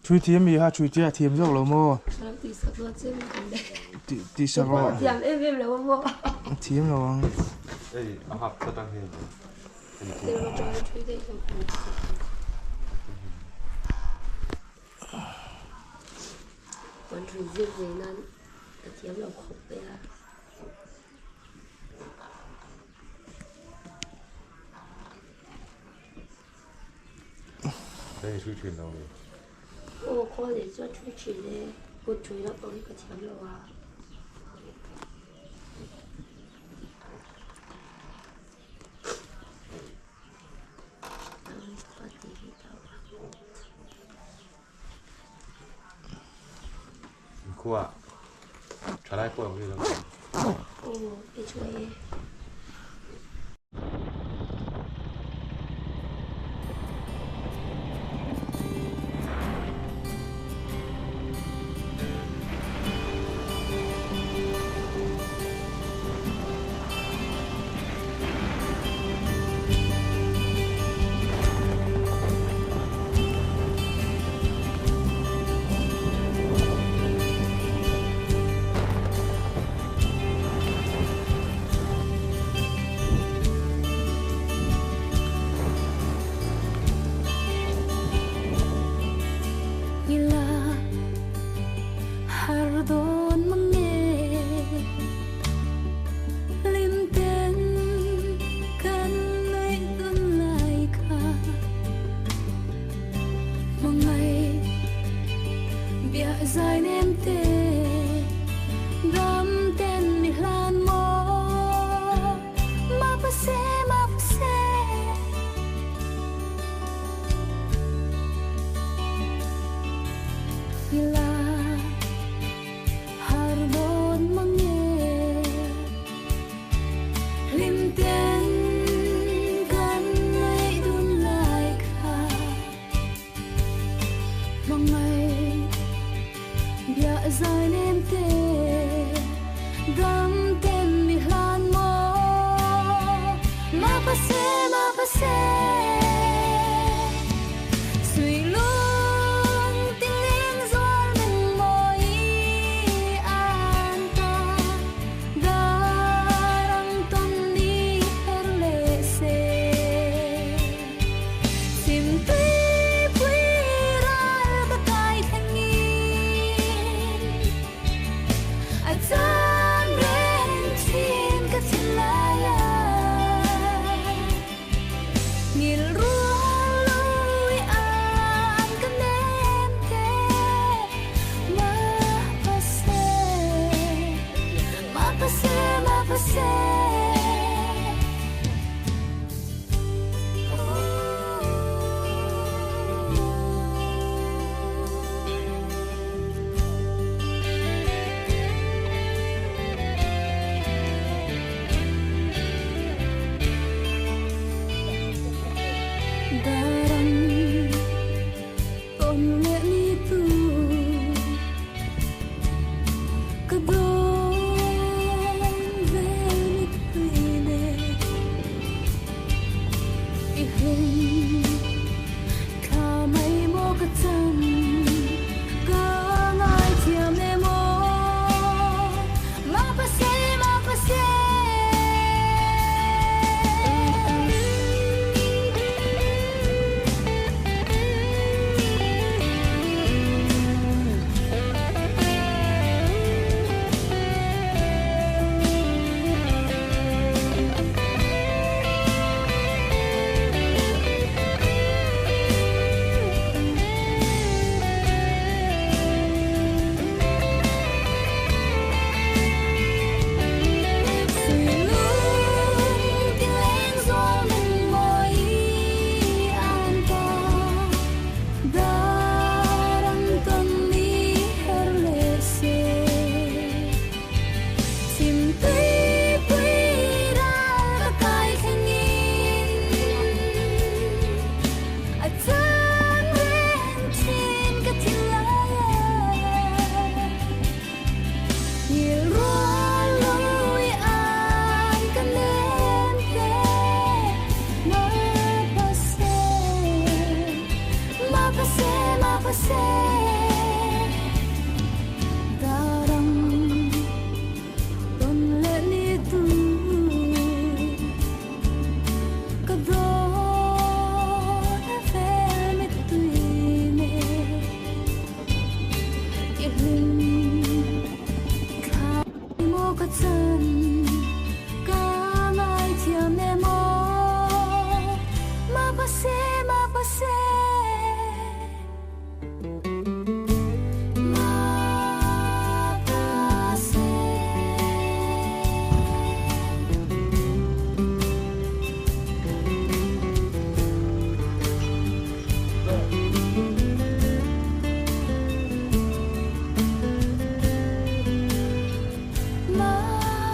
Thui thiam mi kha thui chiah a thiam zawk lo maw? Tih sak rawh. Thiam em em lo maw? A thiam lo ang. Ei a hak chat ang hei. Kan thui zir ve nan a thiam lo khawp mai a. Hei thui thin lo ni. Aw khawl nei chuan thui thin e, kut thui loh pawh hi ka thiam lo a. Khua thalai pawh ang lo. Aw i thui e.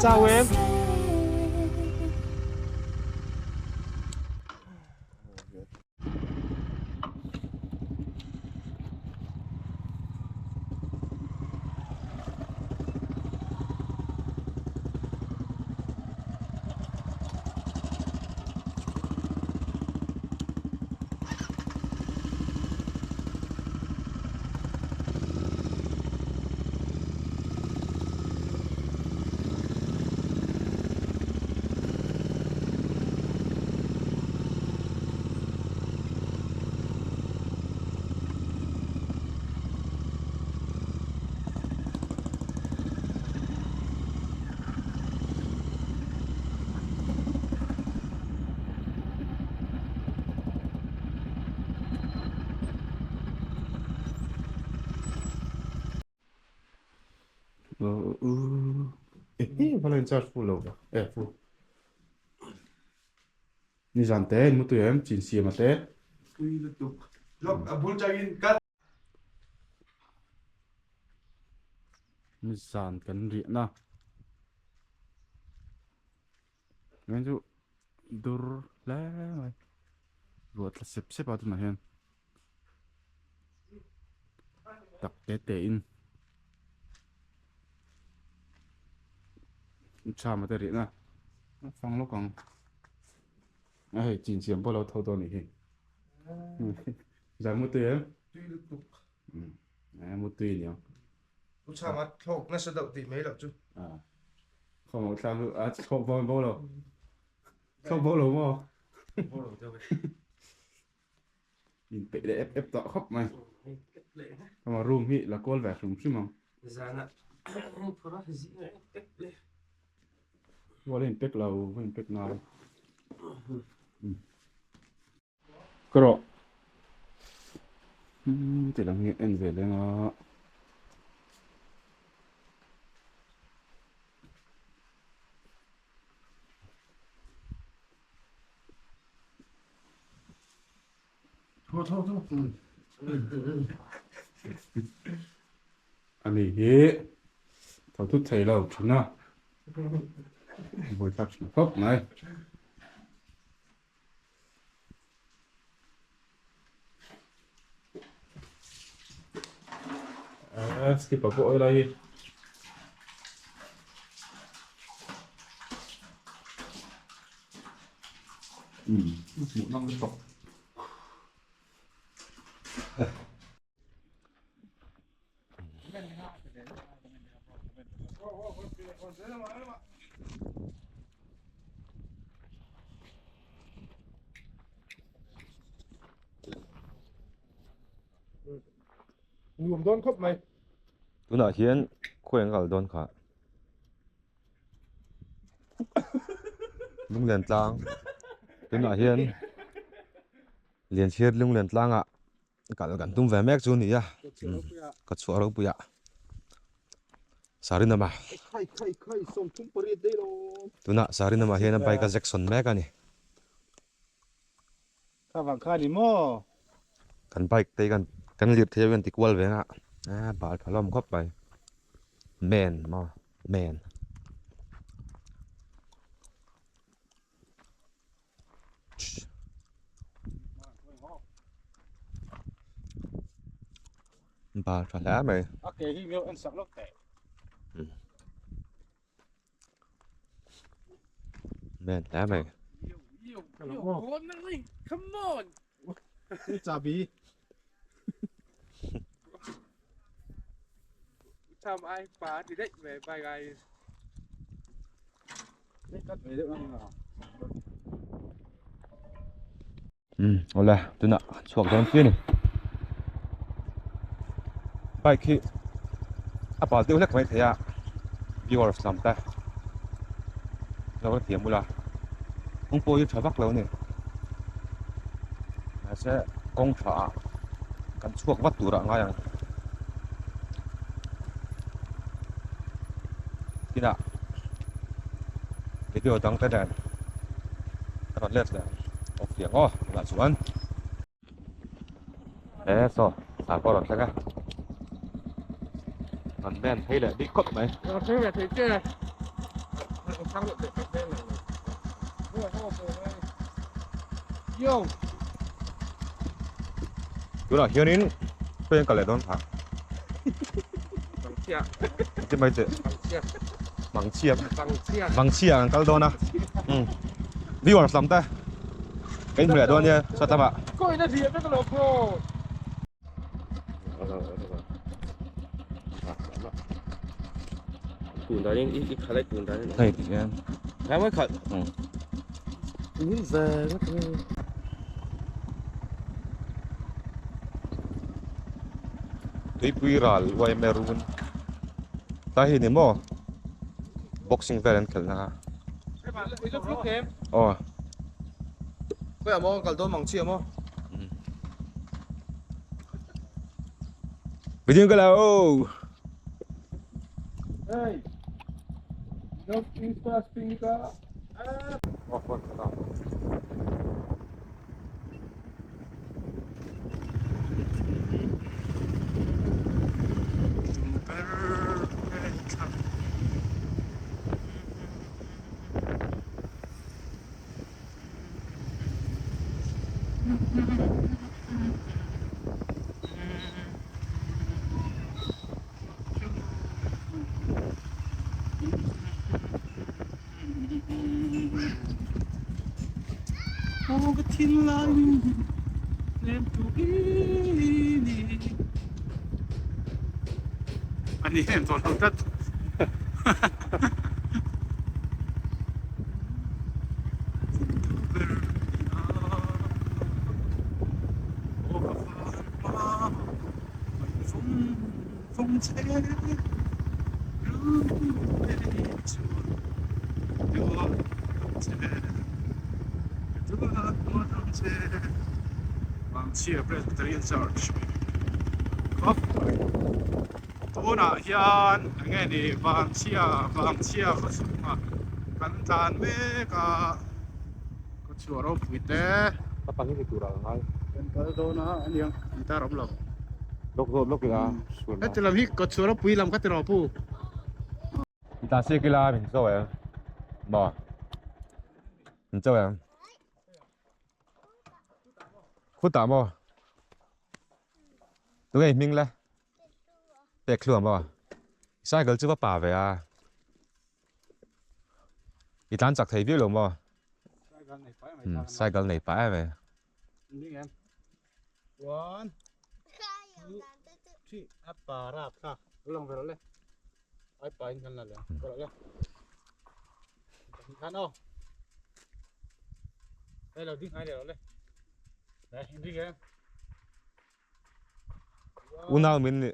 Chau em. Nizan te in mutui em chin siam a te. Tui lutuk. Lok a bul changin cut. Nizan kan riahna. Ngain chu dur hle mai. Ruah tla sep sep a tunah hian tak te te in chama te riahna a fang lawk ang a hei chin siam pawh a lo tho dawn anih hi zan mutui em tui lutuk mutui a ni ang U chama thlawk nasa deuh tih mai loh chu Khawng lo thlang a thlawk bo bo lo thlawk bo lo maw bo lo deuh e in peih leh ep ep tawh khawp mai kama room hi la kawl ve hrim hrim ang zana phura zing a ep leh wala in pek lo in pek ngai Ka rawh ti lang hi en ve leng a. Tho tho tho. Ani hi tho thut thei lo thin a. Buaithlak thin khawp mai. Slipper pawh helai hi hmuh nawm lutuk. Nuam dawn khawp mai. Tunah hian khawi an kal dawn kha. Lunglen tlang. Tunah hian Lianchhiar lunglen tlangah kal kan tum ve mek chu a ni a ka chhuah ropui a Sarinama tunah Sarinama hian a bike a Jackson mek a ni kan bike te hi kan lir thei a ti kual ve ang a bal tha hlawm khawp mai men maw men. Ba tha hle mai. A ke hi miau en sak lawk teh. Men hle mai. Come on. Chabi. Tham ai phá thì đấy về vài ngày. Um awle tunah chhuak dawn chiah a ni bike hi a pal deuh hlek mai thei a viewers lam te lo la thiam ula kawng pawh hi tha vak lo a ni mahse kawng tha ah kan chhuak vat tur ah a ngai ang tinah video dang te nen ka rawn let leh awk tih ang aw tunah chuan e saw sar pawh a rawn thleng a rawn men phei leh bik khawp mai. Rawn thleng ve thei che. Tunah hianin train kal leh dawn phah. Ti mai che. Mangchhia. Mangchhia kan kal dawn a. Viewers lam te. Kan inhmu leh dawn nia sawt lamah. Hei ti hian. Tuipui ral uaime run tlai hi ni maw boxing vel an khelh na a aw. Video ka la o. Hey. No Insta speaker. Ani em tawh lo tlat. Vangchhia Presbyterian Church khawp tunah hian eng nge ni Vangchhia Vangchhia khaw chhungah kan tlan mek a khaw chhuah ropui te Ka pahnih ni turah ka ngai. Kan kal dawn a aniang an tar awm lo. Lawk zawt lawk ila sual Heti lam hi kawt chhuah ropui lam kha ti rawh pu. I ta siak ila min cho em? Maw? Min cho em? Khutah maw? Tunge i hming le? Pek thluah maw? Cycle chu va pa ve a. I tlan chak thei viau lo maw? Cycle nei pah em e. One, two, three, a pa rap kha. Lang ver le. Ai pa in kan la le. Ko le. Khan o. Đây là ding hai le. Đây, ding em. Unau min ni.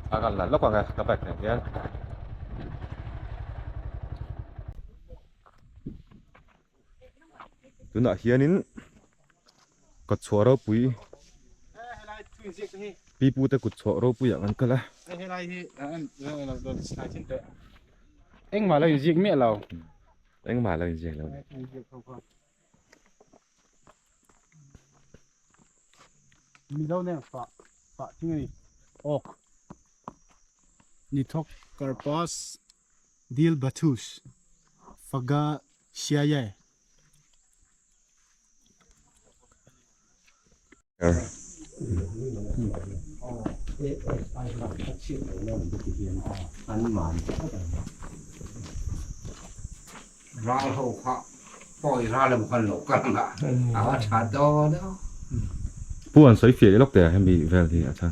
A kan la lawk ang e ka bag nen hian. Tunah hianin kawt chhuah ropui pipu te kut chhuah ropui ah kan kal a. Engmah lo inziak miah lo. Engmah lo inziak lo. Mizo nen fah fah thing a ni. Awk. Nithawk Karpas Dil Bathus Faga Siaye. Ral ho kha pawi ral emaw khan lo kal ang a, a va tha dawn a. Pu han sawi fiah leh lawk teh a hemi vel hi a chhan.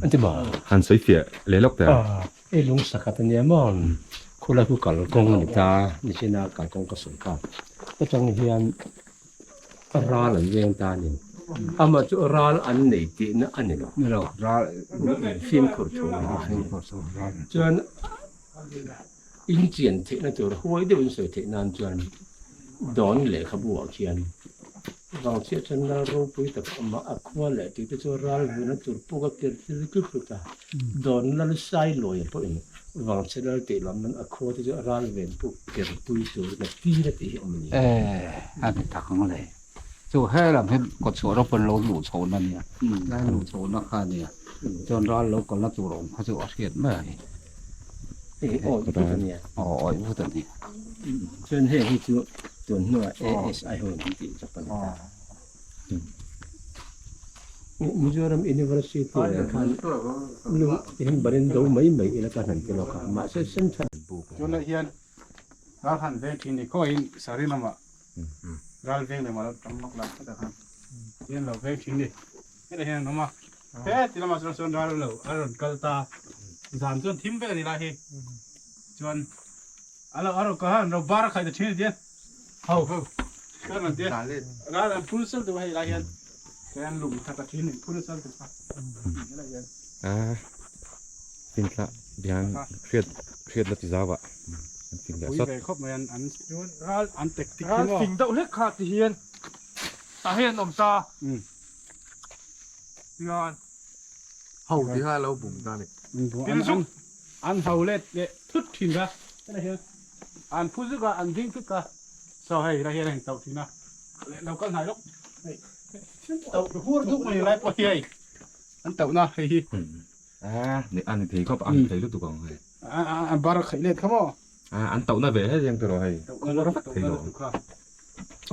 Han sawi fiah leh lawk teh a. I lung sakhat a nia maw? Khulai khu kalkawng a ni ta, nichina kalkawng ka sawi kha. Atang hian ral an veng ta a ni. Amah chu ral an nei tihna a ni lo. Ni lo, ral fimkhur thu a ni. Fimkhur thu ral. Chuan inchian theihna tur huai deuhin sawi theih nan chuan dawn lehkhabu ah khian Vangchhiah chuan lal ropui tak amah a khua leh tih te chu ral vuna tur puk a kir thil tlut tlut a. Dawn lal Sailuaia pawhin Vangchhe lal tih lam nan a khua te chu ral ven puk ker pui turin a tir a tih hi awm a ni. E, a ni tak ang le. Chu he lam hi kawtchhuah rawpui lo luh chhohna a nia, lai luh chhohna kha a nia. Chuan ral lo kalna tur awm kha chu a hriat mai a ni. Hei hi awih vut a nia. Aw awih vut a ni. Chuan heng hi chu tun hnuah ASI ho in an tih chawp a ni ta. Mizoram University nen khan lung in barin do mai mai ila ka hnan ti lawk a, mahse central. Tunah hian ral han veng thin ni khawihin sari lamah ral veng leh mah lo tam lawk la hetah khan hian lo veng thin ni hetah hian an awm a heti lamah chuan sawn ral lo a rawn kal ta zan chuan thim vek a ni lai hi chuan a lo a rawn kal a lo bar a khaih ta thin a tia ho ho chuan an tia ral an phur sal deuh a hei lai hian chuan an lum that a thin in phur sal deuh a helai hian Finthla bian hriat hriat la ti zau ah an fing leh sawt. Pui ve khawp mai an an ral an tactic hi Ral maw. fing deuh hlek kha ti hian tah hian an awm ta. Tihian. Ho ti kha lo bum ta ni. An an an ho let leh thut thin ka helai hian an phu zuk a an ding thut ka so hei helai hian a intauh thin a leh lo kal hnai lawk hei tauh hur duk mai lai pawh hi hei an tauhna hei hi. A ni a ni thei khawp a an thei lutuk ang hei. A bar a khaih let kha maw? A an tauhna ve hle chiang tawh hei. Khuar vek thei lo.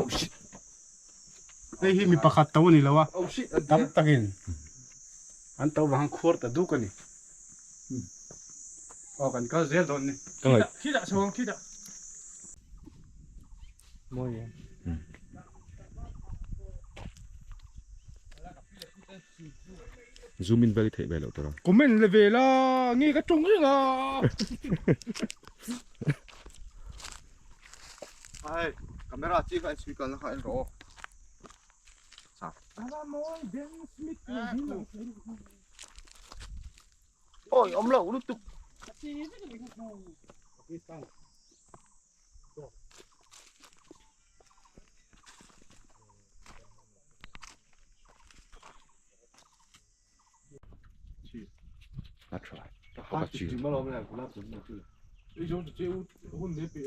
Oh shit. Hei hi mi pakhat to a ni lo a. Tam takin an to vang khuar ta duk a ni. Aw kan kal zel dawn ni. Khi dah chho ang khi dah. Mawi em? Zoom in vel i theih ve loh tur a. Comment le ve la nge ka tawng reng a. Hai camera chi kha en sui kalna kha en rawh aw. Oi awm lo lutuk. A tha a chi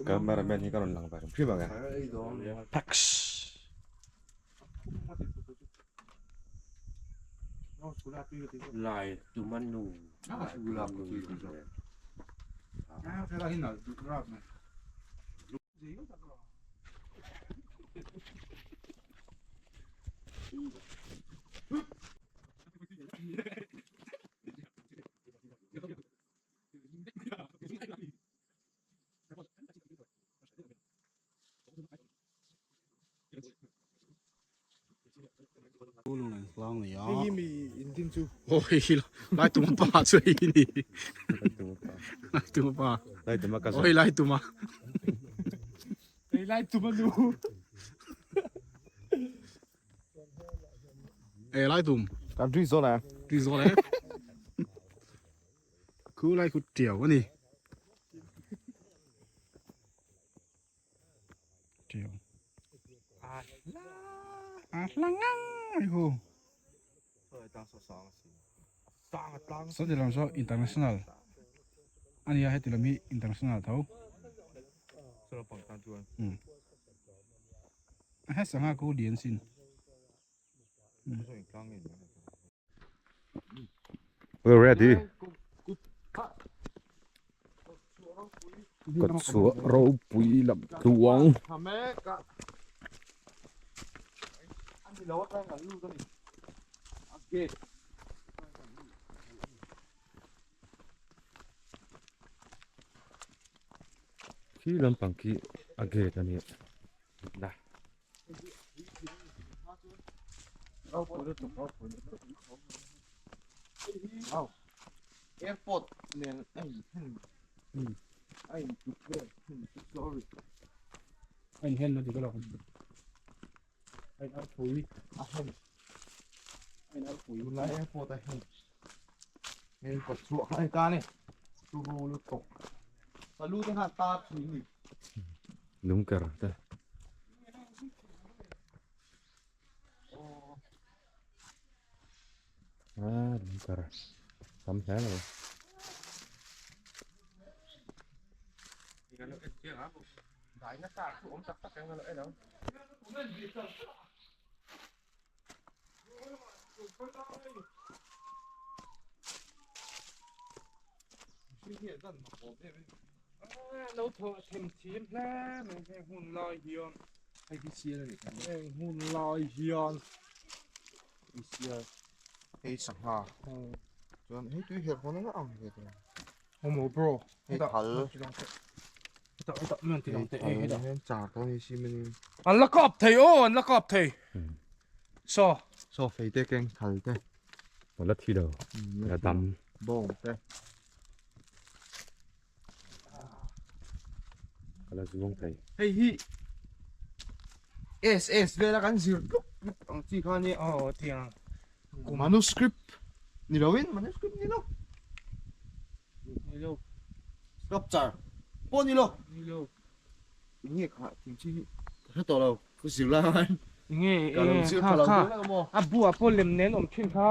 cameraman hi ka rawn lang ve hrim hrim ang e Tax Lai tumanu Lai tuma pa chu hei ni Lai tuma pa Lai tuma ka Oi lai tuma Ei lai tuma nu Ei lai tum Kan tui zawn a Tui zawn e Khu lai khu tiau a ni Tiau A hla ngang mai hu Saw ti lam saw international a nia heti lam hi international tho a he sangha khu lian sin. We're ready. Ka chhuah ropui lam tluang. Khi lampang khi a gate a nia. La. Airport nen a in hen a in tuk vel sorry a in hen na dik alawm a in arpui a hen a in arpui tunlai airport a hen heng kawt chhuah kha a ni ta a ni turu lutuk salu te khan tar thui a ni Lungker te. A lungkar tam hle lo. Lo thawh them thiam hle mai heng hun lai hian Hei hi sial a ni heng hun lai hian Hei sial hei sangha chuan hei tui herh hawn ang ve te Homo bro hei thal hetah hetah mian ti lang teh hei hetah hian char dawn hei si manin an la kap thei aw an la kap thei saw saw fei te keng thal te la thi lo la dam bawng te ka la zuang thei hei hi SS vela kan zir tluk tluk ang chi kha nia aw tiang manuscript ni loin manuscript ni lo ni lo sculpture pawh ni lo ni lo enge kha thing chi hi ka hre tawh lo ka zir lai khan enge ka lo zir kha tha lo kha deuh vek a maw a buah pawh lem nen awm thin kha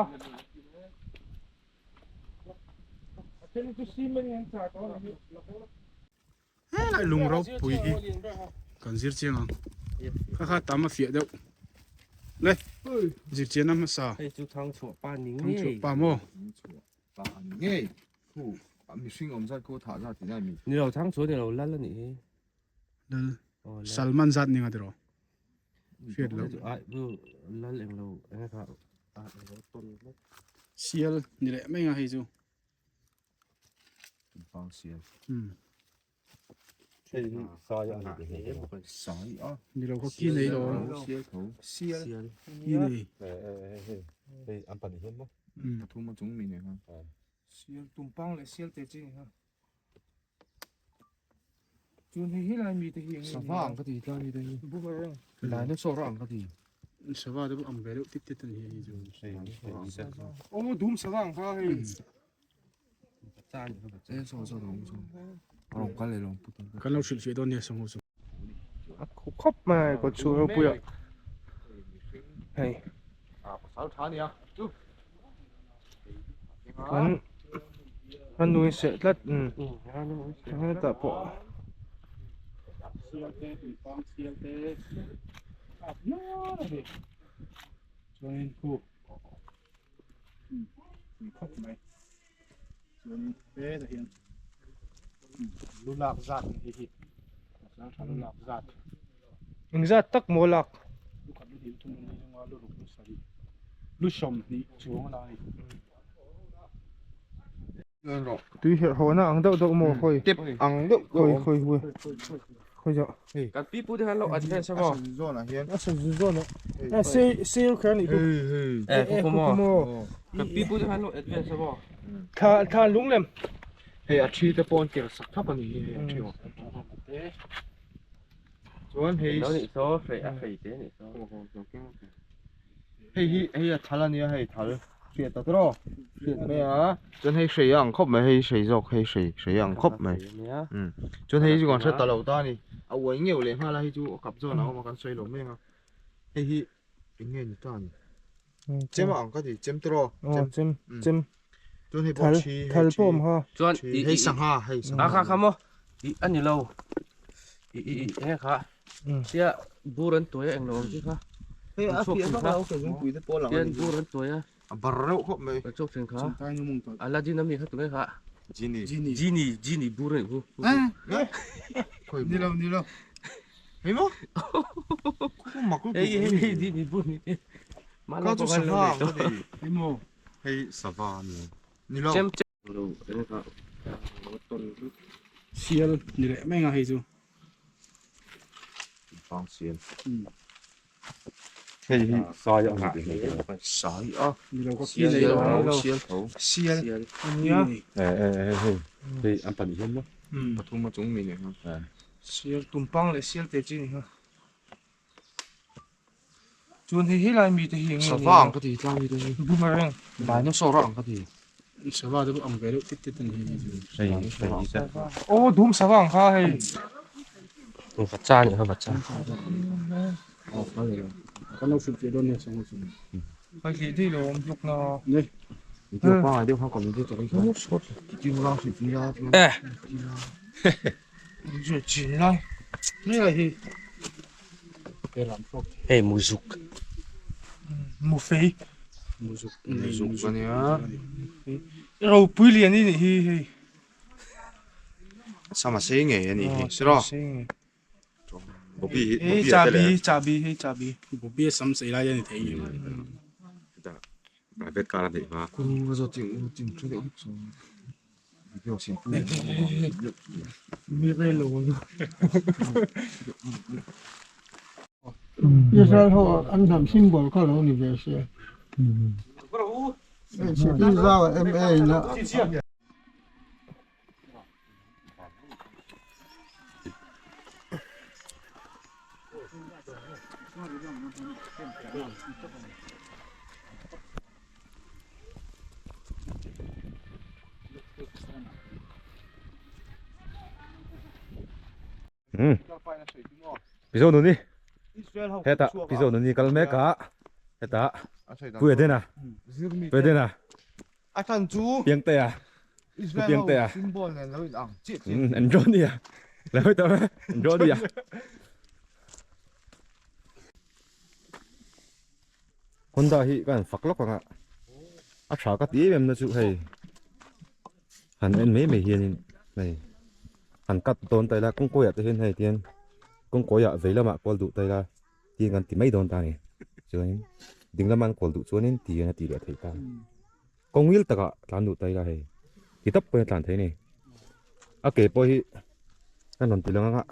a then chu cement in an char tawh a ni Helai lung ropui hi kan zir chiang ang kha kha tam a fiah deuh le zir chian a hmasa hei chu thang chhuah pa ni thang chhuah pa maw chhuah pa ni ngei khu mihring awm zat khu thah zat tih lai mi ni lo thang chhuah ni lo lal a nih hi lal salman zat ni nga tiraw hriat lo lal eng lo eng kha sial ni leh mai nga hei chu Tumpang sial. Um. Hei hi sai a ni te Sai a. Ni lo kha ki nei lo. Sial tho. Sial. Ki nei. Hei hei an pahnih hian maw. Um. Pathum a chung mi nei khan. Sial tumpang leh sial te chi ni kha. Chun hei helai mi te hi eng nge ni a? Sava ang ka ti tlai mi te hi. Boomerang. Dinosaur ang ka ti. Sava te pawh ang ve deuh tit tit a ni hei chu. Aw dum sava ang kha hei. E saw saw rawng saw. Rawng kal leh rawng put ang. Kan lo hrilh fiah dawn nia sangho chu. A khu khawp mai kawt chhuah ropui ah. Hei. A pasal tha nia. Chu. Kan kan nui seh tlat um hetah pawh. Sial te tuipang sial te a hnar a ni. Chuanin khu pui khawp mai. Chuanin hetah hian lu lak zat a ni hei hi. Pasal tha lu lak zat. Engzat tak maw lak? Lu khat lu hnih lu thum lu li lu nga lu ruk lu sarih lu sawmhnih chuang a la a ni. Tui herh haw na ang deuh deuh maw khawi Tep ang deuh khawi khawi hui khawi zawh Kan pi pu te khan lo advance a maw? A sazu zawn ah hian a sazu zawn ah e sei sei kher a nih chu hei e khu maw kan pi pu te khan lo advance a maw? Thla thla lung lem hei a thi te pawh an ker sak thap a ni hi hei a thi aw chuan hei Lo nih saw hrei a hrei te nih saw. Hei hi hei a thal a nia hei thal hriat ta tawh hriat mai a chuan hei hrei a ang khawp mai hei hrei zawk hei hrei hrei a ang khawp mai um chuan hei chu kan hre ta lo ta a ni a uai ngeuh leh nghal a hei chu a kap zawn a awm a kan sawi lo mek a hei hi eng nge ni ta ni chem a ang ka ti chem tawh chem chem chem chuan hei pawh thi thal pawh awm ha Chuan hei sangha hei sangha a kha kha maw i a ni lo i i i eng kha sia bur an tuai a englo ang chi kha hei a chhuak fiah thin vak kha lo ke zungpui te pawh a lang a tian ni bur an tuai a a bar reuh khawp mai an chhuak thin kha Aladdin ami kha tunge kha Genie Genie Genie bur a nih khu ni lo ni lo hei maw mak lutuk hei hei hei Genie bur ni kha chu sava ang ka ti hei maw hei sava a ni ni lo chem chem lo eng kha lo tawn sial ni leh mai nga hei chu pang sial Hei hi sai a ni te sai a ni lo kha ki nei lo sial tho sial sial nia e e hei hei an pahnih hian maw pathum a chung mi nei kha sial tumpang leh sial te chi ni kha chuan hei helai mi te hi eng nge ni sava ang ka ti tlai mi te hi boomerang dinosaur ang ka ti sava te pawh ang ve deuh tit tit a ni hei chu hei hei te aw dum sava ang kha hei vacha nih kha vacha kan lo hrilh fiah dawn nia sangho chu. Hei muzuk mufei muzuk muzuk ania ropui lian i nih hi hei sama sei ngei ani hi siro Bobby hei chabi chabi hei chabi Bobby sam sei lai ani thei private car ani ma ku zo ting ting thu deuh so video sim pu mi re lo Israel ho an hnam symbol kha lo ni ve se. Israel MA na Pizo nuni heta pizo nuni kal mek a heta pui adena pui adena a chan chu piang te a Israel piang te a symbol nen lo in ang chi chi an drawn dia la hoi ta an drawn dia Honda hi kan fak lok anga a tha ka ti em em na chu hei han en mai mai hianin hei han cut dawn ta ila kawng kawiah te hian hei tihian kawng kawiah vei lamah kual duh ta ila tin kan ti mai dawn ta a ni chuanin ding lama an kual duh chuanin ti hian a ti leh theih ta kawng ngil takah tlan duh ta ila hei ti tawp pawhin a tlan thei a ni a ke pawh hi kan rawn ti lang anga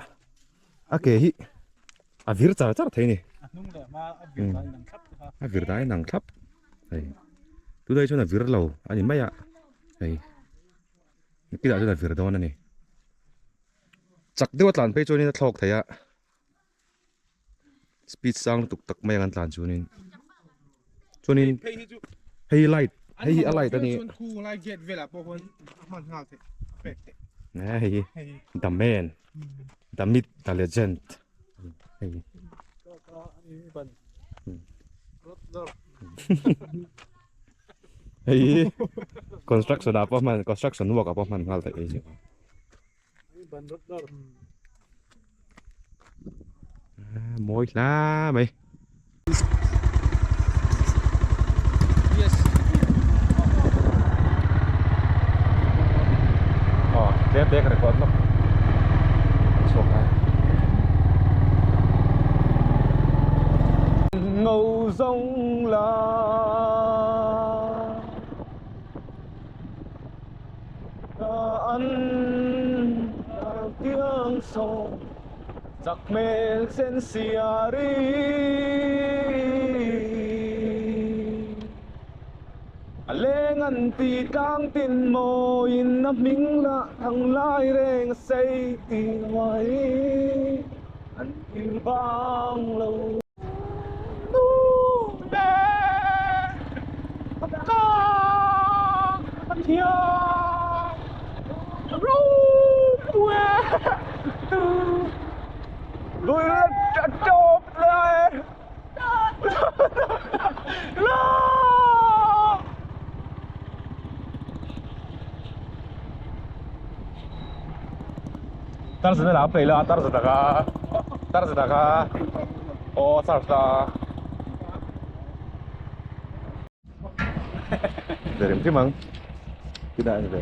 a ke hi a vir char char thei a ni a vir dan a inang thlap hei tunah hi chuan a vir lo a ni mai a hei nikila chuan a vir dawn a ni chak deuh a tlan phei chuanin a thlawk thei a speed sang lutuk tak mai ang an tlan chuanin chuanin hei light hei hi a light a ni hei hi the man the myth the legend hei hei hi construction ah pawh hman construction work ah pawh hman nghal theih hei mawi hla mai aw tlem te ka record lawk chhuak lai ngâu rong la an tiếng sâu giặc mê sen siari leng an ti tlang tin mawiin a hming lah thang lai reng a sei ti mai an ti bang lo. Nu le ka thiang ropui từ đôi chộp lại lo 따라서 나 앞에 일로 따라서다가 따라서다가 어 따라서다 내림 팀망 기다려 돼.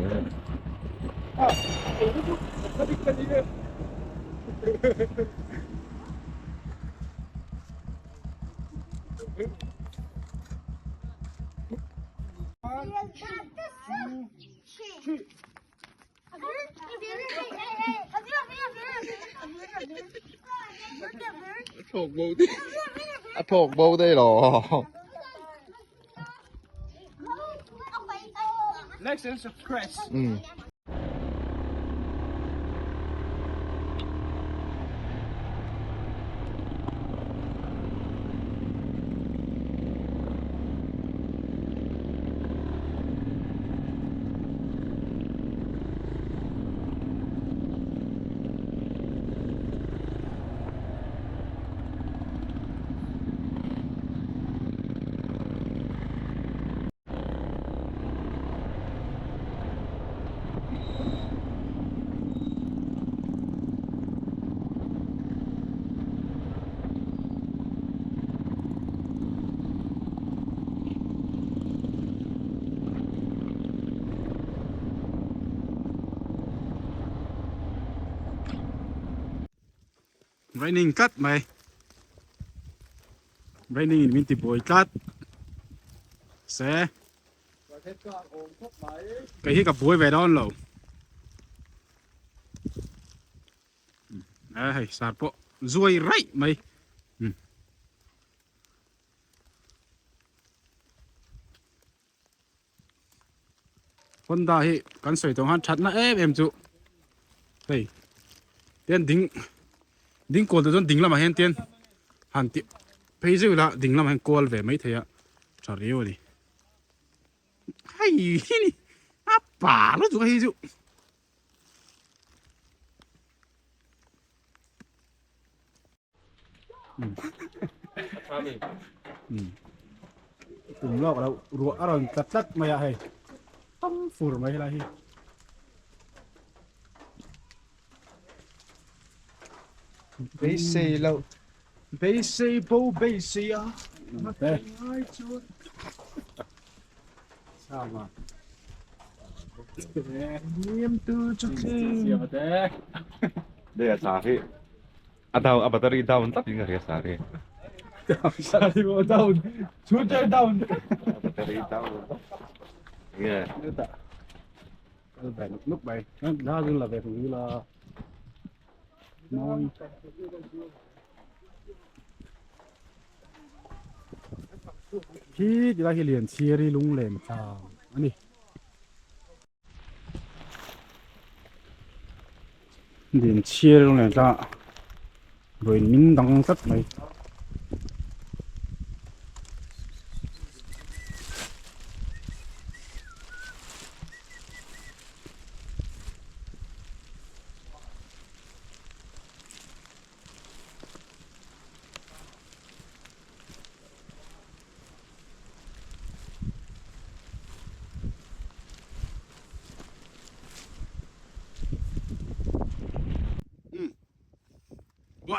A thawk bo daih lo. Like and subscribe. Raining tlat mai. Raining in min ti buai tlat. Se. Kei hi ka buai ve dawn lo. Eh hei sar pawh zuai raih mai. Honda hi kan sawi tawh khan thatna em em chu hei tian ding ding kawl te chuan ding lamah hian tian han tih phei zeuh ila ding lamah hian kawl ve mai thei a tha riau a ni hei hi ni a pa lutuk a hei chu. Tum lawk lo ruah a rawn tla tlat mai a hei tam fur mai helai hi. Beisei loh beisei bo beisei a ngai chuan Sama. Đây là xà khi a down a battery down tlat in ka hria sar hi Battery down shooter down battery down nge kal ve nuk nuk mai la ding la ve thung la mawi hi ti lai hi lian chhiari lunglen tlang ani Lian chhiar lung len tlang ah vawiin min dang tlat mai.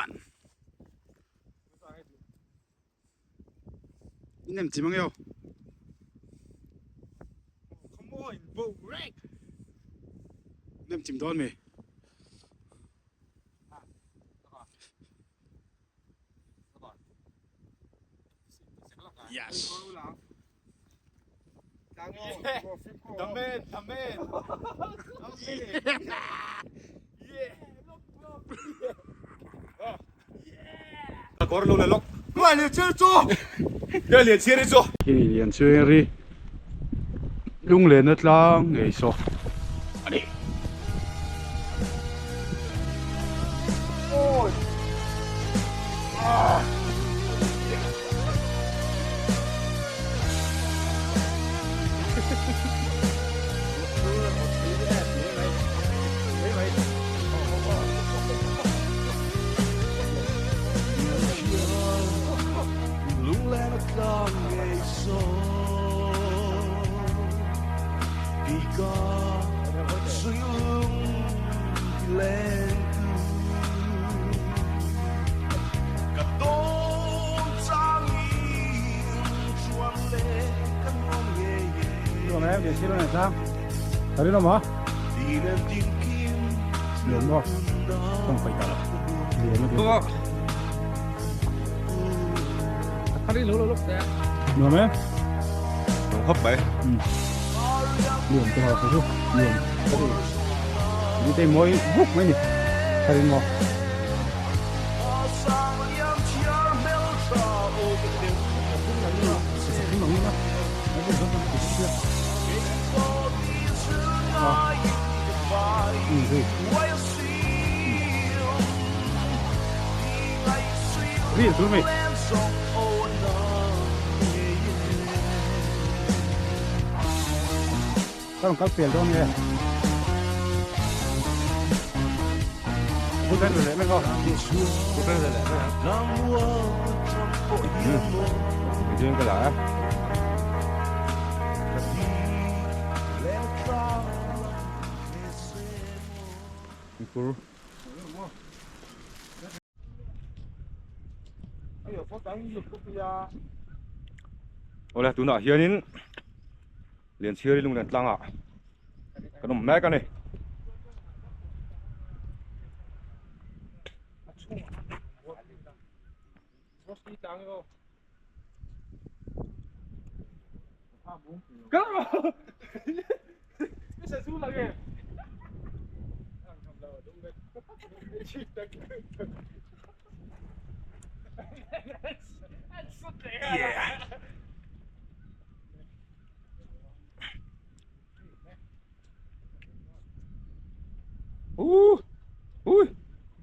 One. Nem chim ang yo. Come on, bo wreck. Nem chim dawn mi. Yes. The man, the man. Kawr lo le lawk. Hnuai lian chhiar chu. Hnuai lian chhiar hi chu. Khi lian chhiar hi lunglenna tlang ngei saw a ni. Nuam em? Nuam khawp mai. Nuam te ho chu nuam ka ti. Ni te mawi vuk mai ni. Tharin maw. Ri tur mai. Ka rawn kal pel dawn nge. Bul vel leh mai maw. Bul vel leh mai a. Video ka la a. Kur. Awle tunah hianin Lianchhiari lunglen tlangah kan awm mek a ni.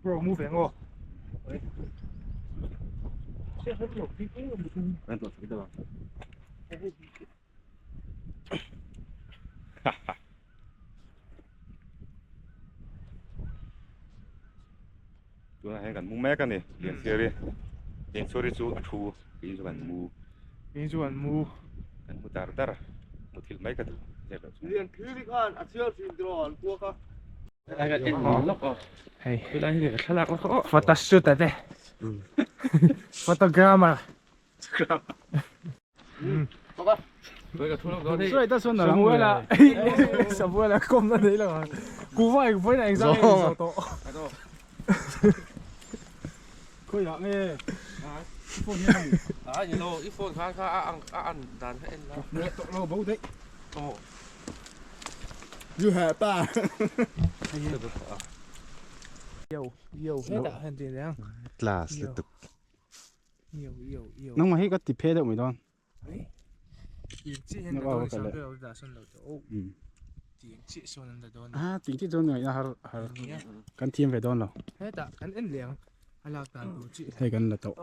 Bro mu ve ngo. Tunah hian kan mu mek a ni Lianchhiari Lianchhiari chu a thu kei chu kan mu Kei chu kan mu kan mu dar dar a muthilh mai ka duh zep loh chuan. Lianchhiari khan a chhiar thin tiraw an kuak a. Hei photo shoot a te photogrammer Samuela Samuela kawm na nei lo ang kuva eng vawiin ah engzah nge in zawh tawh Khawiah nge i phone hian a ni A ni lo i phone khan kha a ang a an dan kha en la Tawh lo bo daih Aw You heh pa Yo yo hetah hian tih aniang Class lutuk Nangmah hi ka ti phe deuh mai dawn. A ting chi chuan ngaihna har har kan thiam ve dawn lo. Hei kan la tawh.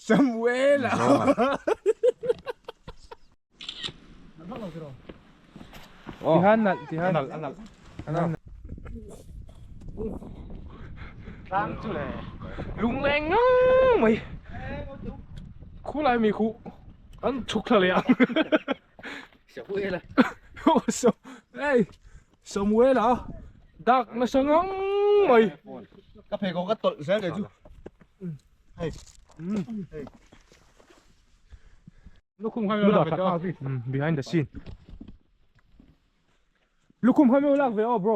Samuela. Tihan nalh tihan nalh a nalh tlang chu le lungleng ngang mai khulai mi khu an chhuk thla leh ang Samuela Hey Samuela dak nasa ngang mai ka pheikhawk ka tawlh zel kei chu hei hei Lukhum kha lak ve aw. Behind the scene. Lukhum kha meu lak ve aw bro.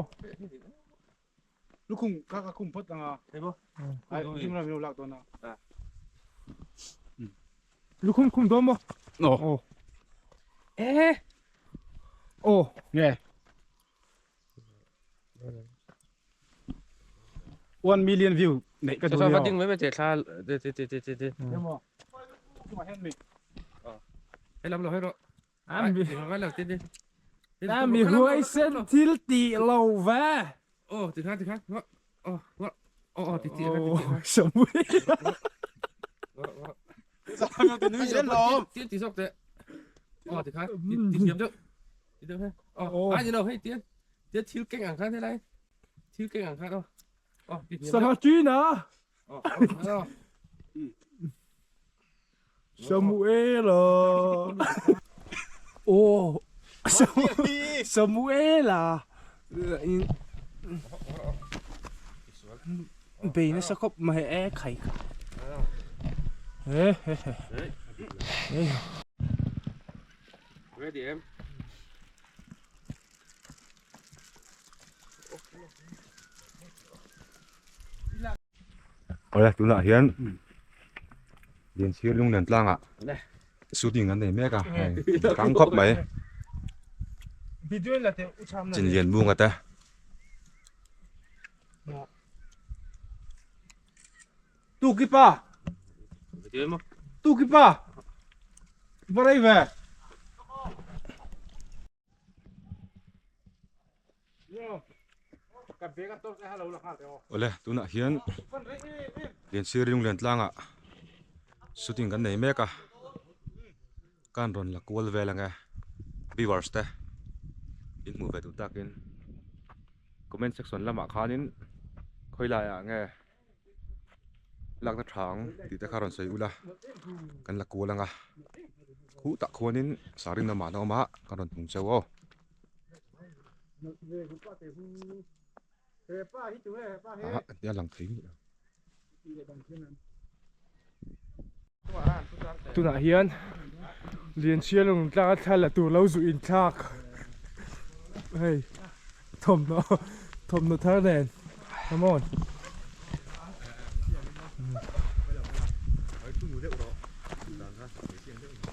Lukhum kha ka khum phawt anga. Thei bo. Ai lukhum la meu lak dawn a. Lukhum khum dawn maw? No. Oh. Eh. Oh. Nge. 1 million view neih ka duh Saw ding mai mai che thla te te te te te te. Emaw. Chungah hian mi. Hei lam lo hei rawh. An mi ngai lo te te. A mi huai sen thil tih lo ve. Oh ti khan ti khan. Oh oh oh ti ti ti. Samuel. Ti ti zawk teh. Oh ti khan ti thiam deuh. Ti deuh he. Oh ai ni lo hei tian. Tian thil keng ang khan helai. Thil keng ang khan aw. Oh ti thiam. Sangha China. Oh oh. Samuela. Oh. Samuela. Bei nasa khawp mai e khai kha. He he he. Ready em? Awle tunah hian Lianchhir Lunglen tlangah shooting an nei mek a hei kang khawp mai Chinlian bunga te. Tukipa Tukipa Va rei ve. Awle tunah hian Lianchhir Lunglen tlangah shooting kan nei mek a kan rawn la kual vel ang e viewers te in hmuh ve duh takin comment section lamah khanin khawi laiah nge lakna tha ang tih te kha rawn sawi ula kan la kual ang a khutah khuanin sarin lamah an awm a ka rawn hmu cheu aw. Ah a lang thei miah lo. Tunah hian Lianchhia lung tlanga thla la tur lo zu inthlak. Hei thawmhnaw thawmhnaw thar nen come on.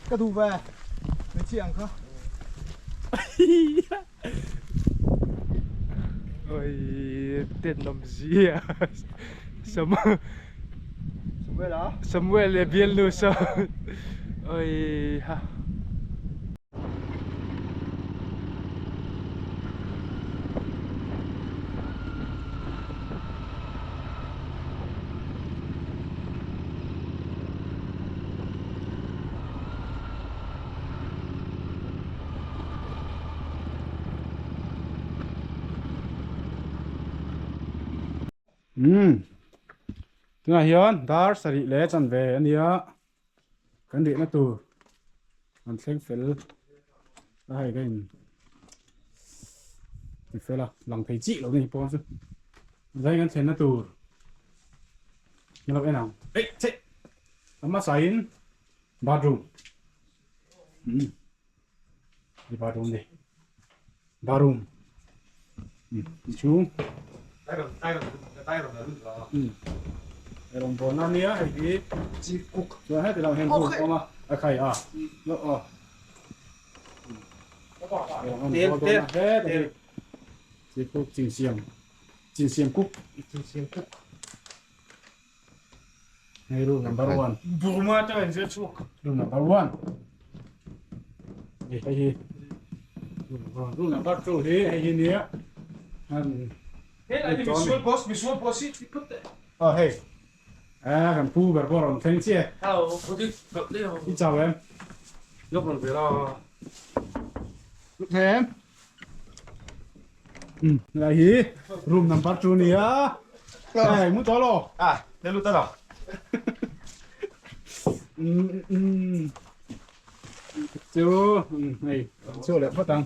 Ka duh ve hmeichhia ang kha. Oi tenawm zia Samuel leh bialnu sawn oi ha. Umm tunah hian dar sarih leh chanve a nia kan rihna tur an thleng fel a hei ka in ti fel a lang thei chih lo ni pawn chu zai kan thlenna tur ni lo en ang eih chhe a hmasa in bathroom umm ni bathroom ni bathroom umm inchhung umm eirawng bawlna ania hei hi chuan heti lamah hian room a awm a a khai a aw eirawng an bawl dawn a hetah hi chief cook chinsiam chinsiam cook chinsiam cook. Hei room number 1. Burma atanga in zir chhuak. Room number 1. Hei hei hi. Room number 2 hi hei hi nia. An Hei lai hi misual boss misual boss hi ti phut teh. Oh hei. A kan pu ber pawh rawn thleng chiah. Hello, Pudi ka leo. I chau em? Lok rawn ve la. Lut thei em? Lai hi room number 2 nia. Hei mu tawh lo. À, le lut a lo. Chu hei chu leh phawt ang.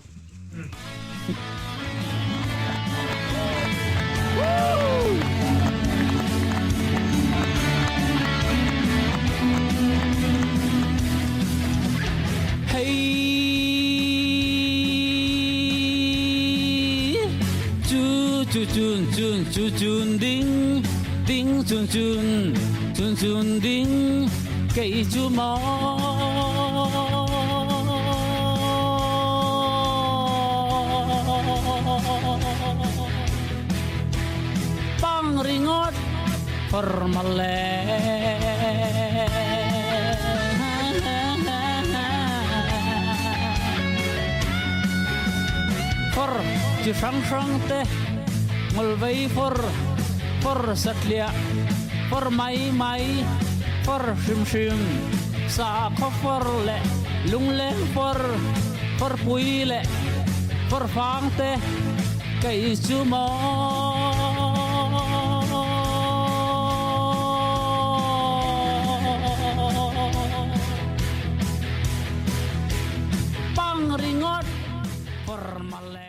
Chi hrang hrang te ngul vei fawr fawr satliah fawr mai mai fawr hrim hrim sakhaw fawr leh lungleng fawr fawr pui leh fawr fang te kei chu maw. Pang ringawt fawr male.